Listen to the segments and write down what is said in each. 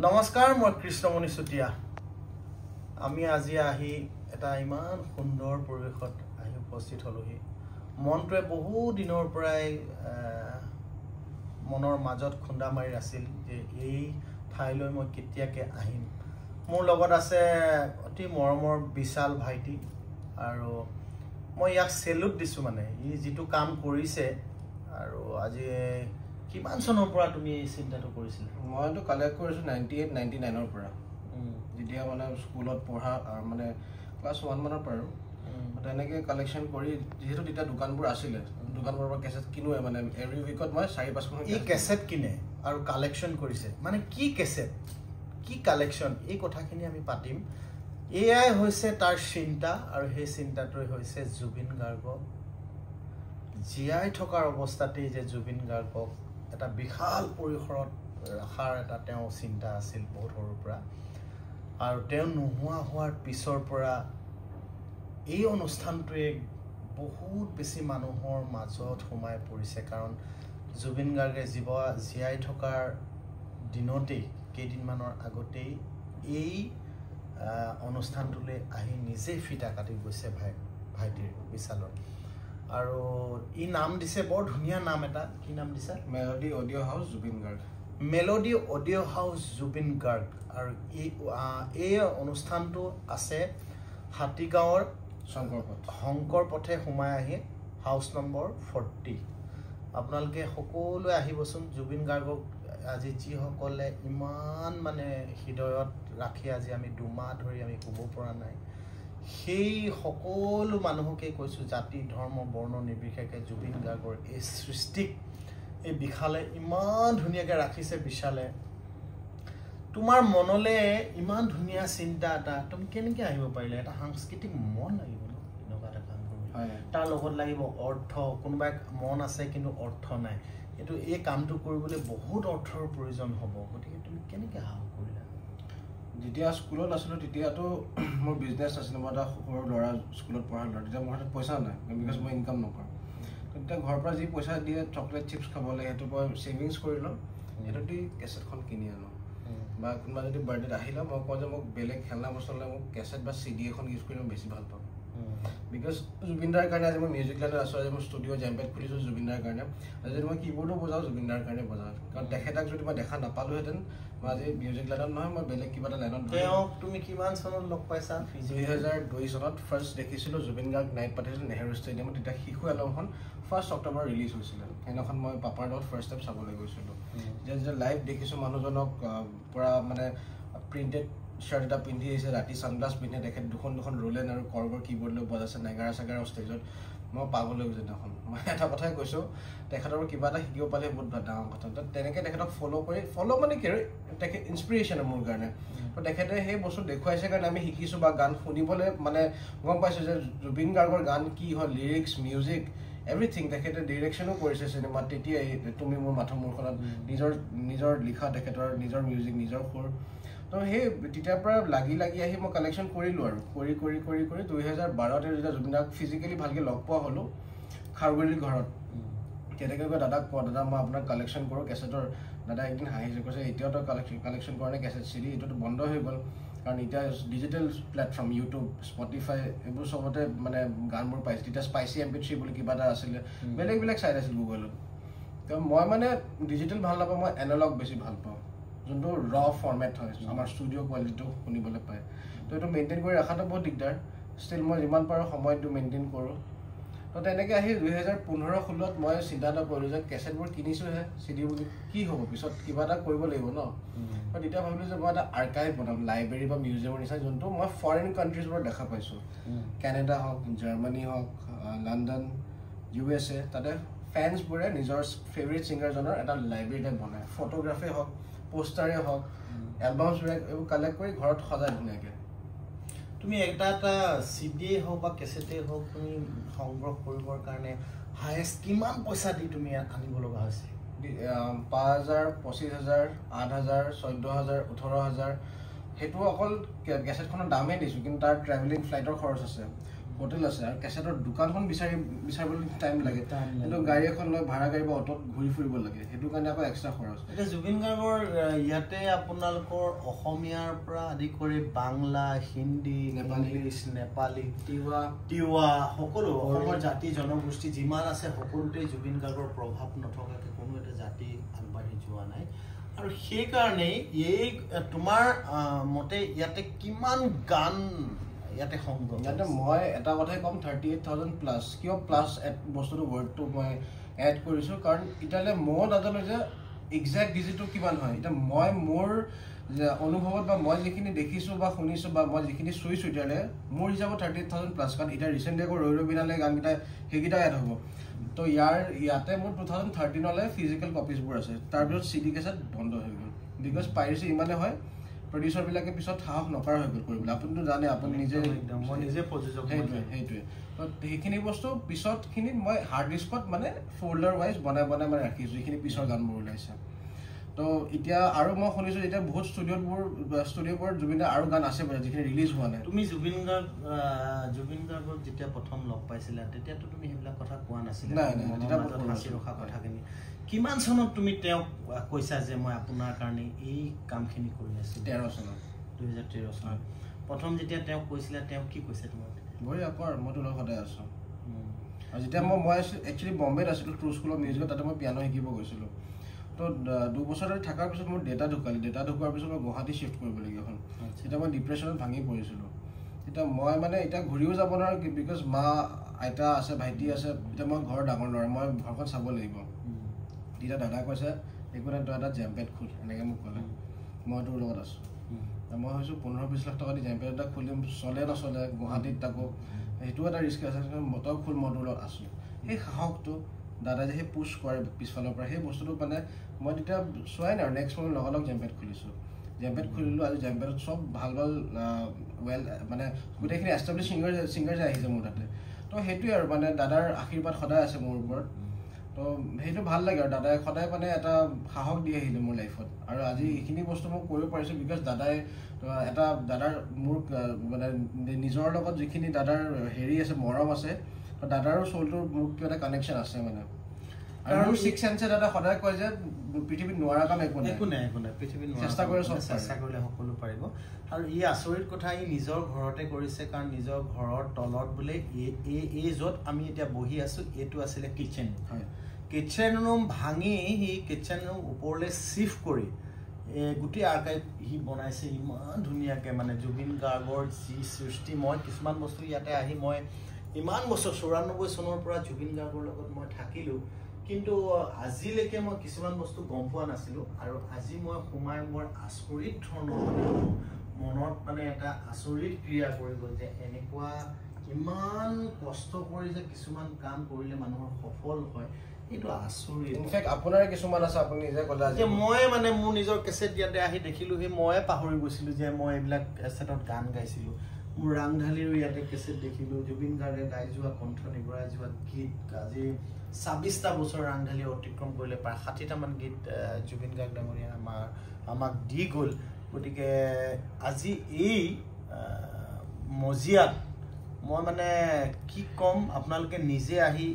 নমস্কাৰ, মই কৃষ্ণমণি চুতীয়া। আমি আজি আহি এটা ইমান সুন্দৰ পৰিৱেশত আহি উপস্থিত হ'লোহি। মনটোৱে বহু দিনৰ পৰাই মনৰ মাজত খুন্দা মাৰি আছিল যে এই ঠাইলৈ মই কেতিয়াকে আহিম। মোৰ লগত আছে অতি মৰমৰ বিশাল ভাইটি, আৰু মই ইয়াক চেলুট দিছোঁ, মানে ই যিটো কাম কৰিছে। আৰু আজি কিমান চনৰ পৰা তুমি এই চিন্তাটো কৰিছিলা? মইতো কালেক্ট কৰিছোঁ 98 99ৰ পৰা, যেতিয়া মানে স্কুলত পঢ়া, মানে ক্লাছ 1 মানৰ পৰা। আৰু তেনেকৈ কালেকশ্যন কৰি, যিহেতু তেতিয়া দোকানবোৰ আছিলে, দোকানবোৰৰ পৰা কেছেট কিনোৱে, মানে এভৰি উইকত মই 4-5খন ই কেছেট কিনে আৰু কালেকশ্যন কৰিছে। মানে কি কেছেট, কি কালেকশ্যন, এই কথাখিনি আমি পাতিম। এয়াই হৈছে তাৰ চিন্তা, আৰু সেই চিন্তাটোৱে হৈছে জুবিন গাৰ্গক জীয়াই থকাৰ অৱস্থাতেই যে জুবিন গাৰ্গক এটা বিশাল পৰিসৰত ৰখাৰ এটা তেওঁ চিন্তা আছিল বহুত সৰুৰ পৰা। আৰু তেওঁ নোহোৱা হোৱাৰ পিছৰ পৰা এই অনুষ্ঠানটোৱে বহুত বেছি মানুহৰ মাজত সোমাই পৰিছে। কাৰণ জুবিন গাৰ্গে জীয়াই থকাৰ দিনতেই, কেইদিনমানৰ আগতেই এই অনুষ্ঠানটোলৈ আহি নিজেই ফিটা কাটি গৈছে ভাইটিৰ বিশালৰ। আৰু ই নাম দিছে, বৰ ধুনীয়া নাম এটা, কি নাম দিছে? Melody audio house Zubeen Garg. Melody audio house Zubeen Garg. আৰু এই অনুষ্ঠানটো আছে হাতীগাঁৱৰ শংকৰ পথে সোমাই আহি হাউচ নম্বৰ 40। আপোনালোকে সকলোৱে আহিবচোন। জুবিন গাৰ্গক আজি যিসকলে ইমান মানে হৃদয়ত ৰাখি আজি আমি 2 মাহ ধৰি আমি শুব পৰা নাই, সেই সকলো মানুহকে কৈছোঁ, জাতি ধৰ্ম বৰ্ণ নিৰ্বিশেষে জুবিন গাৰ্গৰ এই সৃষ্টিক এই বিশালে ইমান ধুনীয়াকৈ ৰাখিছে। বিশালে, তোমাৰ মনলৈ ইমান ধুনীয়া চিন্তা এটা তুমি কেনেকৈ আহিব পাৰিলা? এটা সাংস্কৃতিক মন লাগিব ন এনেকুৱা এটা কাম কৰিবলৈ, তাৰ লগত লাগিব অৰ্থ। কোনোবাই মন আছে কিন্তু অৰ্থ নাই, এইটো এই কামটো কৰিবলৈ বহুত অৰ্থৰ প্ৰয়োজন হ'ব। গতিকে তুমি কেনেকৈ সাহস কৰিলা? যেতিয়া স্কুলত আছিলোঁ তেতিয়াতো মোৰ বিজনেছ আছিলে, মই এটা সৰু ল'ৰা, স্কুলত পঢ়া ল'ৰা, তেতিয়া মোৰ হাতত পইচা নাই, because মই ইনকাম নকৰোঁ। তেতিয়া ঘৰৰ পৰা যি পইচা দিয়ে চকলেট চিপছ খাবলৈ, সেইটো মই ছেভিংছ কৰি লওঁ, সেইটো দি কেছেটখন কিনি আনো। বা কোনোবা যদি বাৰ্থডেত আহিলে মই কওঁ যে মোক বেলেগ খেলনা বস্তু হ'লে মোক কেছেট বা চি ডি এখন ইউজ কৰি মই বেছি ভাল পাওঁ। Because জুবিনদাৰ কাৰণে আজি মই মিউজিক লাইনত আছোঁ, আজি মই ষ্টুডিঅ' জেম্পেড খুলিছোঁ জুবিনদাৰ কাৰণে। আজি যদি মই কীবৰ্ডো বজাওঁ জুবিনদাৰ কাৰণে বজাওঁ, কাৰণ তেখেতক যদি মই দেখা নাপালোহেঁতেন মই আজি মিউজিক লাইনত নহয়, মই বেলেগ কিবা এটা লাইনত। তেওঁক তুমি কিমান চনত লগ পাইছা? 2002 চনত ফাৰ্ষ্ট দেখিছিলোঁ জুবিন গাৰ্গ, নাইট পাতিছিলোঁ নেহেৰু ষ্টেডিয়ামত। তেতিয়া শিশু এলবামখন 1 অক্টোবৰ ৰিলিজ হৈছিলে। সেইদিনাখন মই পাপাৰ লগত ফাৰ্ষ্ট টাইম চাবলৈ গৈছিলোঁ। যেতিয়া যেতিয়া লাইভ দেখিছোঁ মানুহজনক, পূৰা মানে প্ৰিণ্টেড শ্বাৰ্ট এটা পিন্ধি আহিছে, ৰাতি ছানগ্লাছ পিন্ধে, তেখেত দুখন দুখন ৰোলেন আৰু কৰ্গৰ কীবৰ্ড লৈ বজাইছে নাগাৰা চাগাৰা ষ্টেজত। মই পাগল হৈ গৈছোঁ সেইদিনাখন। মই এটা কথাই কৈছোঁ, তেখেতৰ কিবা এটা শিকিব পালে বহুত ডাঙৰ কথা। তো তেনেকৈ তেখেতক ফ'ল' কৰি, ফ'ল' মানে কি আৰু, তেখেত ইনস্পিৰেশ্যন মোৰ কাৰণে। তো তেখেতে সেই বস্তু দেখুৱাইছে কাৰণে আমি শিকিছোঁ, বা গান শুনিবলৈ মানে গম পাইছোঁ যে জুবিন গাৰ্গৰ গান কি হয়, লিৰিক্স, মিউজিক, এভৰিথিং। তেখেতে ডিৰেকশ্যনো কৰিছে চিনেমাত তেতিয়াই, তুমি মোৰ মাথো মোৰখনত নিজৰ নিজৰ লিখা, তেখেতৰ নিজৰ মিউজিক, নিজৰ সুৰ। তো সেই তেতিয়াৰ পৰা লাগি লাগি আহি মই কালেকশ্যন কৰিলোঁ। আৰু কৰি কৰি কৰি কৰি 2012তে যেতিয়া জুবিন দাক ফিজিকেলি ভালকৈ লগ পোৱা হ'লোঁ খাৰগুৰিৰ ঘৰত, তেনেকৈ গৈ দাদাক কওঁ, দাদা মই আপোনাক কালেকশ্যন কৰোঁ কেছেটৰ। দাদা একদিন হাঁহিছে, কৈছে এতিয়াও তই কালেকশ্যন কৰা নাই কেছেট চিডি, এইটোতো বন্ধ হৈ গ'ল। কাৰণ এতিয়া ডিজিটেল প্লেটফৰ্ম, ইউটিউব, স্পটিফাই, এইবোৰ চবতে মানে গানবোৰ পাইছে। তেতিয়া স্পাইচি MP3 বুলি কিবা এটা আছিলে, বেলেগ বেলেগ চাইট আছিল গুগলত। তো মই মানে ডিজিটেল ভাল নাপাওঁ, মই এনালগ বেছি ভাল পাওঁ, যোনটো ৰ ফৰ্মেট হয়, আমাৰ ষ্টুডিঅ' কোৱালিটিটো শুনিবলৈ পায়। তো এইটো মেইনটেইন কৰি ৰখাটো বহুত দিগদাৰ। ষ্টিল মই যিমান পাৰোঁ সময়টো মেইনটেইন কৰোঁ। তো তেনেকৈ আহি 2015-16ত মই চিন্তা এটা কৰিলোঁ যে কেছেটবোৰ কিনিছোঁহে, চি ডিবোৰ কি হ'ব, পিছত কিবা এটা কৰিব লাগিব ন। তো তেতিয়া ভাবিলোঁ যে মই এটা আৰ্কাইভ বনাম, লাইব্ৰেৰী বা মিউজিয়ামৰ নিচিনা, যোনটো মই ফৰেইন কাণ্ট্ৰিজবোৰত দেখা পাইছোঁ, কেনেডা হওক, জাৰ্মানী হওক, লণ্ডন, USA, তাতে ফেন্সবোৰে নিজৰ ফেভৰেট ছিংগাৰজনৰ এটা লাইব্ৰেৰী টাইপ বনায়, ফটোগ্ৰাফেই হওক, পোষ্টাৰে হওক, এলবামছবিলাক এইবোৰ কালেক্ট কৰি ঘৰত সজাই ধুনীয়াকৈ। তুমি এটা এটা চি ডিয়েই হওক বা কেছেটেই হওক, তুমি সংগ্ৰহ কৰিবৰ কাৰণে হায়েষ্ট কিমান পইচা দি তুমি আনিব লগা হৈছে? 5,000, 25,000, 8,000, 14,000, 18,000। সেইটো অকল কেছেটখনৰ দামেই দিছোঁ, কিন্তু তাৰ ট্ৰেভেলিং ফ্লাইটৰ খৰচ আছে, হোটেল আছে আৰু কেছেটৰ দোকানখন বিচাৰিবলৈ টাইম লাগে, কিন্তু গাড়ী এখন লৈ ভাড়া গাড়ী বা অট'ত ঘূৰি ফুৰিব লাগে, সেইটো কাৰণে আকৌ এক্সট্ৰা খৰচ। এতিয়া জুবিন গাৰ্গৰ ইয়াতে আপোনালোকৰ অসমীয়াৰ পৰা আদি কৰি বাংলা, হিন্দী, ইংলিছ, নেপালী, তিৱা সকলো অসমৰ জাতি জনগোষ্ঠী যিমান আছে সকলোতে জুবিন গাৰ্গৰ প্ৰভাৱ নথকাকৈ কোনো এটা জাতি আগবাঢ়ি যোৱা নাই। আৰু সেইকাৰণেই এই তোমাৰ মতে ইয়াতে কিমান গান ইয়াতে সংগ্ৰহ? ইয়াতে মই এটা কথাই ক'ম, 38,000 প্লাছ। কিয় প্লাছ বস্তুটো ৱৰ্ডটো মই এড কৰিছোঁ, কাৰণ এতিয়ালৈ ময়ো নাজানো যে একজেক্ট ডিজিটটো কিমান হয়। এতিয়া মই মোৰ অনুভৱত বা মই যিখিনি দেখিছোঁ বা শুনিছোঁ বা মই যিখিনি চুইছোঁ এতিয়ালৈ, মোৰ হিচাপত 38,000 প্লাছ। কাৰণ এতিয়া ৰিচেণ্টলি আকৌ ৰৈ ৰৈ বিনালে গানকেইটা সেইকেইটা এড হ'ব। তো ইয়াতে মোৰ 2013লৈ ফিজিকেল কপিজবোৰ আছে। তাৰপিছত চি ডি কেছেট বন্ধ হৈ গ'ল, because piracy ইমানেই হয়, প্ৰডিউচাৰবিলাকে পিছত সাহস নকৰা হৈ গ'ল কৰিবলৈ। আপুনিতো জানে, আপুনি নিজে, মই নিজে প্ৰযোজক। সেইটোৱে তো সেইখিনি বস্তু পিছতখিনিত মই হাৰ্ড ডিস্কত মানে ফ'ল্ডাৰ ৱাইজ বনাই বনাই মানে ৰাখিছোঁ, যিখিনি পিছৰ গানবোৰ ওলাইছে। তো এতিয়া আৰু মই শুনিছোঁ এতিয়া বহুত ষ্টুডিঅ'বোৰত জুবিনদাৰ আৰু গান আছে বোলে যিখিনি ৰিলিজ হোৱা নাই। তুমি জুবিন গাৰ্গক যেতিয়া প্ৰথম লগ পাইছিলা তেতিয়াতো তুমি সেইবিলাক কথা কোৱা নাছিলা? নাই, সাঁচি ৰখা কথাখিনি। কিমান চনত তুমি তেওঁক কৈছা যে মই আপোনাৰ কাৰণে এই কামখিনি কৰি আছোঁ? 13 চনত, 2013 চনত প্ৰথম যেতিয়া তেওঁক কৈছিলা, তেওঁক কি কৈছে তোমাক? বঢ়িয়া কৰ, মই তোৰ লগত সদায় আছোঁ। আৰু যেতিয়া মই একচুৱেলি বম্বেত আছিলোঁ, ট্ৰু স্কুল অফ মিউজিকত, তাতে মই পিয়ানো শিকিব গৈছিলোঁ। তো 2 বছৰ ধৰি থকাৰ পিছত মোৰ দেউতা ঢুকালে। দেউতা ঢুকোৱাৰ পিছত মই গুৱাহাটী শ্বিফ্ট কৰিবলগীয়া হ'ল। তেতিয়া মই ডিপ্ৰেশ্যনত ভাঙি পৰিছিলোঁ। তেতিয়া মই মানে এতিয়া ঘূৰিও যাব নোৱাৰোঁ, because মা আইতা আছে, ভাইটি আছে, এতিয়া মই ঘৰৰ ডাঙৰ ল'ৰা, মই ঘৰখন চাব লাগিব। তেতিয়া দাদা কৈছে একো নাই, তই এটা জেমপেড খোল, এনেকৈ মোক ক'লে, মই তোৰ লগত আছোঁ। মই ভাবিছোঁ 15-20 লাখ টকা দি জেমপেড এটা খুলিম, চলে নচলে গুৱাহাটীত, তাকো সেইটোও এটা ৰিস্ক আছে, তই খোল, মই তোৰ লগত আছোঁ। সেই সাহসটো দাদাই যে সেই পুছ কৰে পিছফালৰ পৰা, সেই বস্তুটো মানে মই তেতিয়া চোৱাই নাই আৰু নেক্সট মই লগালগ জেমপেড খুলিছোঁ। জেমপেড খুলিলোঁ, আজি জেমপেডত চব ভাল ভাল ৱেল মানে গোটেইখিনি এষ্টাব্লিছ ছিংগাৰ্ছ আহিছে মোৰ তাতে। তো সেইটোৱে আৰু মানে দাদাৰ আশীৰ্বাদ সদায় আছে মোৰ ওপৰত, তো সেইটো ভাল লাগে। আৰু দাদাই সদায় মানে এটা সাহস দি আহিলে মোৰ লাইফত, আৰু আজি এইখিনি বস্তু মই কৰিব পাৰিছোঁ because দাদাই এটা দাদাৰ মোৰ মানে নিজৰ লগত যিখিনি দাদাৰ হেৰি আছে, মৰম আছে, দাদাৰো চ'লটোৰ মোৰ কিবা এটা কানেকশ্যন আছে মানে। আৰু মোৰ ছিক্স চেঞ্চে দাদা সদায় কয় যে পৃথিৱীত নোৱাৰা কাম একো নাই, একো নাই, একো নাই, পৃথিৱীত চেষ্টা কৰিলে চব চেষ্টা কৰিলে সকলো পাৰিব। আৰু ই আচৰিত কথা, ই নিজৰ ঘৰতে কৰিছে, কাৰণ নিজৰ ঘৰৰ তলত বোলে এই য'ত আমি এতিয়া বহি আছোঁ এইটো আছিলে কিটচেন। কিটচেন ৰুম ভাঙি সি কিটচেন ৰুম ওপৰলৈ চিফ্ট কৰি গোটেই আৰ্কাইভ সি বনাইছে ইমান ধুনীয়াকৈ। মানে জুবিন গাৰ্গৰ যি সৃষ্টি, মই কিছুমান বস্তু ইয়াতে আহি মই ইমান বছৰ 94 চনৰ পৰা জুবিন গাৰ্গৰ লগত মই থাকিলোঁ, কিন্তু আজিলৈকে মই কিছুমান বস্তু গম পোৱা নাছিলোঁ। আৰু আজি মই সোমাই মোৰ আচৰিত ধৰণৰ মানে মনত মানে এটা আচৰিত ক্ৰিয়া কৰি গ'ল যে এনেকুৱা ইমান কষ্ট কৰি যে কিছুমান কাম কৰিলে মানুহৰ সফল হয়, এইটো আচৰিত। ইনফেক্ট আপোনাৰ কিছুমান আছে, আপুনি নিজে ক'লে যে মই মানে মোৰ নিজৰ কেছেট ইয়াতে আহি দেখিলোঁ, সেই ময়ে পাহৰি গৈছিলোঁ যে মই এইবিলাক কেছেটত গান গাইছিলোঁ। মোৰ ৰাংঢালিৰো ইয়াতে কেছেট দেখিলোঁ, জুবিন গাৰ্গে গাই যোৱা কণ্ঠ নিগৰাই যোৱা গীত, আজি 26টা বছৰ ৰাংঢালি অতিক্ৰম কৰিলে, প্ৰায় 60টামান গীত জুবিন গাৰ্গ ডাঙৰীয়া আমাক দি গ'ল। গতিকে আজি এই মজিয়াত মই মানে কি ক'ম, আপোনালোকে নিজে আহি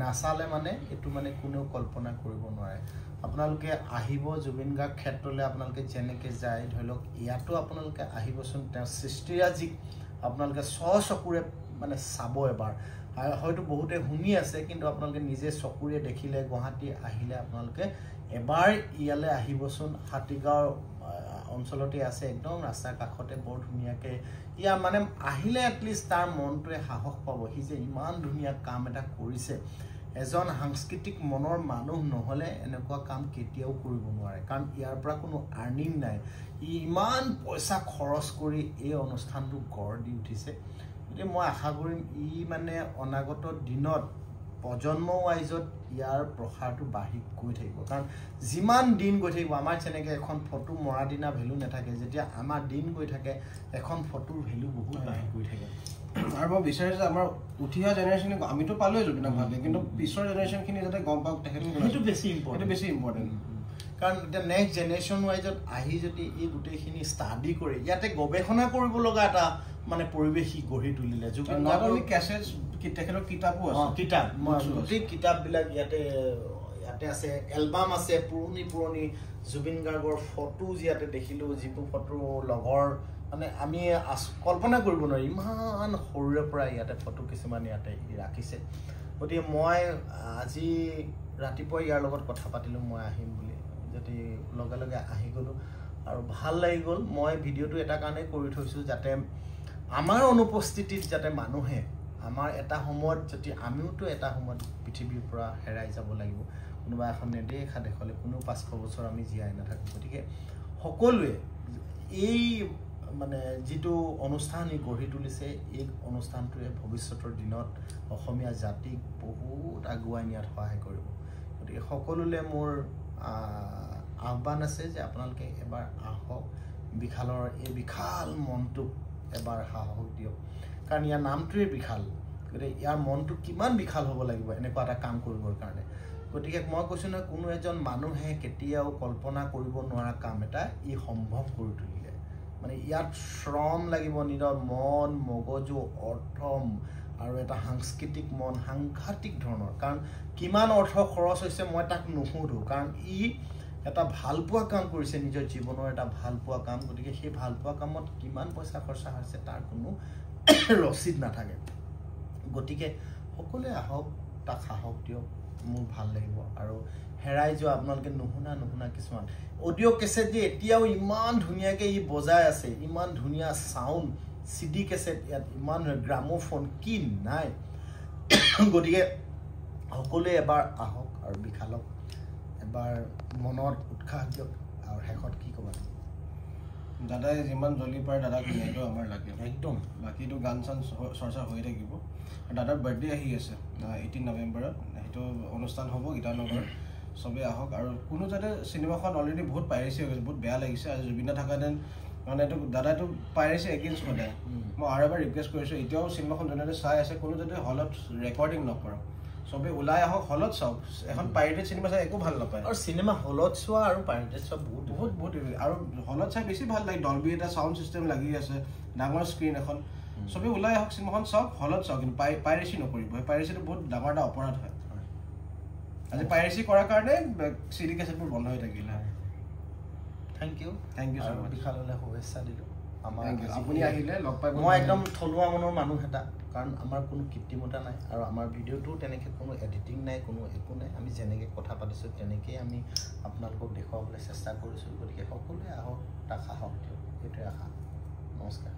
নাচালে মানে এইটো মানে কোনেও কল্পনা কৰিব নোৱাৰে। আপোনালোকে আহিব জুবিন গাৰ্গ ক্ষেত্ৰলৈ, আপোনালোকে যেনেকৈ যায় ধৰি লওক ইয়াতো আপোনালোকে আহিবচোন, তেওঁৰ সৃষ্টিৰাজিক আপোনালোকে স্বচকুৰে মানে চাব এবাৰ। হয়তো বহুতে শুনি আছে, কিন্তু আপোনালোকে নিজে চকুৰে দেখিলে গুৱাহাটী আহিলে আপোনালোকে এবাৰ ইয়ালৈ আহিবচোন। হাতীগাঁও অঞ্চলতে আছে, একদম ৰাস্তাৰ কাষতে বৰ ধুনীয়াকৈ ইয়াৰ মানে আহিলে এটলিষ্ট তাৰ মনটোৱে সাহস পাব, সি যে ইমান ধুনীয়া কাম এটা কৰিছে। এজন সাংস্কৃতিক মনৰ মানুহ নহ'লে এনেকুৱা কাম কেতিয়াও কৰিব নোৱাৰে, কাৰণ ইয়াৰ পৰা কোনো আৰ্নিং নাই। ই ইমান পইচা খৰচ কৰি এই অনুষ্ঠানটো গঢ় দি উঠিছে। গতিকে মই আশা কৰিম ই মানে অনাগত দিনত প্ৰজন্ম ৱাইজত ইয়াৰ প্ৰসাৰটো বাঢ়ি গৈ থাকিব, কাৰণ যিমান দিন গৈ থাকিব আমাৰ যেনেকৈ এখন ফটো মৰা দিনা ভেলু নাথাকে, যেতিয়া আমাৰ দিন গৈ থাকে এখন ফটোৰ ভেলু বহুত বাঢ়ি গৈ থাকে। আৰু মই বিচাৰিছোঁ আমাৰ উঠি অহা জেনেৰেশ্যন, আমিতো পালোৱে জুবিনক ভালকৈ, কিন্তু পিছৰ জেনেৰেশ্যনখিনি যাতে গম পাওক তেখেত, সেইটো বেছি ইম্পৰ্টেণ্ট, সেইটো বেছি ইম্পৰ্টেণ্ট। কাৰণ এতিয়া নেক্সট জেনেৰেশ্যন ৱাইজত আহি যদি এই গোটেইখিনি ষ্টাডি কৰি ইয়াতে গৱেষণা কৰিব লগা এটা মানে পৰিৱেশ সি গঢ়ি তুলিলে। জুবিন তেখেতৰ কিতাপো আছে, কিতাপ গোটেই কিতাপবিলাক ইয়াতে ইয়াতে আছে, এলবাম আছে, পুৰণি পুৰণি জুবিন গাৰ্গৰ ফটো ইয়াতে দেখিলোঁ, যিবোৰ ফটো লগৰ মানে আমি কল্পনা কৰিব নোৱাৰি, ইমান সৰুৰে পৰা ইয়াতে ফটো কিছুমান ইয়াতে ৰাখিছে। গতিকে মই আজি ৰাতিপুৱা ইয়াৰ লগত কথা পাতিলোঁ, মই আহিম বুলি, যদি লগে লগে আহি গ'লোঁ আৰু ভাল লাগি গ'ল। মই ভিডিঅ'টো এটা কাৰণেই কৰি থৈছোঁ যাতে আমাৰ অনুপস্থিতিত যাতে মানুহে আমাৰ এটা সময়ত যদি আমিওতো এটা সময়ত পৃথিৱীৰ পৰা হেৰাই যাব লাগিব, কোনোবা এখন নেদেখা দেশলৈ কোনো 500 বছৰ আমি জীয়াই নাথাকোঁ। গতিকে সকলোৱে এই মানে যিটো অনুষ্ঠান ই গঢ়ি তুলিছে, এই অনুষ্ঠানটোৱে ভৱিষ্যতৰ দিনত অসমীয়া জাতিক বহুত আগুৱাই নিয়াত সহায় কৰিব। গতিকে সকলোলৈ মোৰ আহ্বান আছে যে আপোনালোকে এবাৰ আহক, বিশালৰ এই বিশাল মনটোক এবাৰ সাহস দিয়ক, কাৰণ ইয়াৰ নামটোৱে বিশাল, গতিকে ইয়াৰ মনটো কিমান বিশাল হ'ব লাগিব এনেকুৱা এটা কাম কৰিবৰ কাৰণে। গতিকে মই কৈছোঁ নহয়, কোনো এজন মানুহে কেতিয়াও কল্পনা কৰিব নোৱাৰা কাম এটা ই সম্ভৱ কৰি তুলিলে। মানে ইয়াত শ্ৰম লাগিব, নিজৰ মন মগজু অৰ্থ আৰু এটা সাংস্কৃতিক মন, সাংঘাতিক ধৰণৰ। কাৰণ কিমান অৰ্থ খৰচ হৈছে মই তাক নুসুধোঁ, কাৰণ ই এটা ভালপোৱা কাম কৰিছে, নিজৰ জীৱনৰ এটা ভালপোৱা কাম। গতিকে সেই ভালপোৱা কামত কিমান পইচা খৰচা হৈছে তাৰ কোনো ৰচিদ নাথাকে। গতিকে সকলোৱে আহক, তাক সাহস দিয়ক, মোৰ ভাল লাগিব। আৰু হেৰাই যোৱা আপোনালোকে নুশুনা নুশুনা কিছুমান অডিঅ' কেছেট যে এতিয়াও ইমান ধুনীয়াকৈ ই বজাই আছে, ইমান ধুনীয়া চাউণ্ড, চি ডি কেছেট, ইয়াত ইমান গ্ৰামোফোন কি নাই। গতিকে সকলোৱে এবাৰ আহক আৰু বিশালক এবাৰ মনত উৎসাহ দিয়ক। আৰু শেষত কি ক'বা? দাদাই যিমান জল্দি পাৰে দাদাক ন্যায়টো আমাৰ লাগে একদম, বাকীটো গান চান চৰ্চা হৈ থাকিব। আৰু দাদাৰ বাৰ্থডে আহি আছে 18 নৱেম্বৰত, সেইটো অনুষ্ঠান হ'ব গীতানগৰত, চবেই আহক। আৰু কোনো যাতে চিনেমাখন অলৰেডি বহুত পাইৰেচি হৈ গৈছে, বহুত বেয়া লাগিছে। আৰু জুবিন দা থকাহেঁতেন মানে এইটো দাদাইটো পাইৰেচি এগেইনষ্ট সদায়। মই আৰু এবাৰ ৰিকুৱেষ্ট কৰিছোঁ, এতিয়াও চিনেমাখন যোনে চাই আছে কোনো যাতে হলত ৰেকৰ্ডিং নকৰক, চবেই ওলাই আহক, হলত চাওক। এখন পাইৰেটেড চিনেমা চাই একো ভাল নাপায়। আৰু চিনেমা হলত চোৱা আৰু পাইৰেটেড চোৱা বহুত বহুত বহুত, আৰু হলত চাই বেছি ভাল লাগে। ডলবি এটা চাউণ্ড চিষ্টেম লাগি আছে, ডাঙৰ স্ক্ৰীণ এখন, চবেই ওলাই আহক, চিনেমাখন চাওক, হলত চাওক, কিন্তু পাইৰেচি নকৰিব। সেই পাইৰেচিটো বহুত ডাঙৰ এটা অপৰাধ হয়। আজি পাইৰেচি কৰাৰ কাৰণে চি ডি কেছেটবোৰ বন্ধ হৈ থাকিলে। Thank you, thank you so much. বিশাললৈ শুভেচ্ছা দিলোঁ। আমাৰ আপুনি আহিলে লগ পাই, মই একদম থলুৱা মনৰ মানুহ এটা, কাৰণ আমাৰ কোনো কৃত্ৰিমতা নাই আৰু আমাৰ ভিডিঅ'টোও তেনেকৈ কোনো এডিটিং নাই, কোনো একো নাই। আমি যেনেকৈ কথা পাতিছোঁ তেনেকৈয়ে আমি আপোনালোকক দেখুৱাবলৈ চেষ্টা কৰিছোঁ। গতিকে সকলোৱে আহক, তাক সাহস দিয়ক, সেইটোৱে আশা। নমস্কাৰ।